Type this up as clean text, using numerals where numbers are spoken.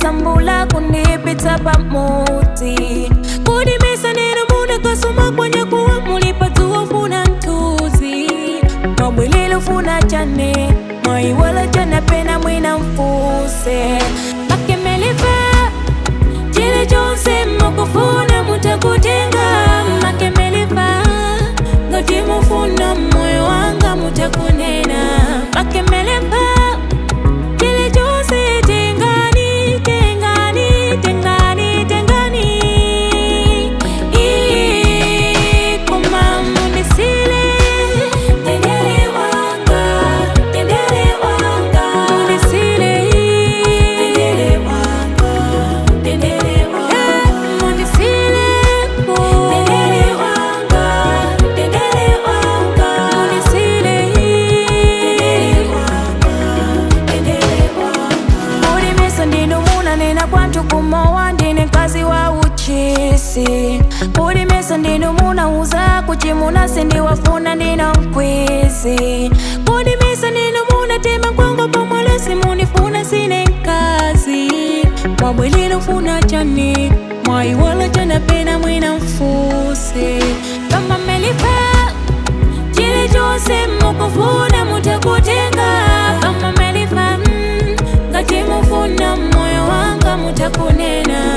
Munandisambula kundipitsa pamuti. Kudimisa neno munakasuma kwanya kuwa mulipatuwa funa mtuzi. Mabwililo funa chane, mwayiwala chana pena mwina mfuse. Makemelifa, chile chonse mukufuna mutakutenga. Makemelifa, ngati mufuna moyo wanga mutakunena. Makemelifa, chile chonse tengani, tengani, tengani, tengani. Koma mundisile, tendere wanga, tendere wanga. Mundisile, tendere wanga, tendere wanga. Mundisile, tendere wanga, tendere wanga. Mundisile, tendere wanga, tendere wanga. Ulimisa ndinu munanena kwantu kumowa ndine mkazi wa uchisi. Kulimisa ndinu munauza kuchimuna sindiwafuna ndino mkwizi. Kulimisa ndinu munatema kwangu pomwalesi munifuna sine nkazi. Mwabwililo funa chani mwayiwala chana pena mwina mfuse. Kama melifa chile chonse mukufuna mutakutenga. Kama melifa ngati mufuna moyo wanga mutakunena.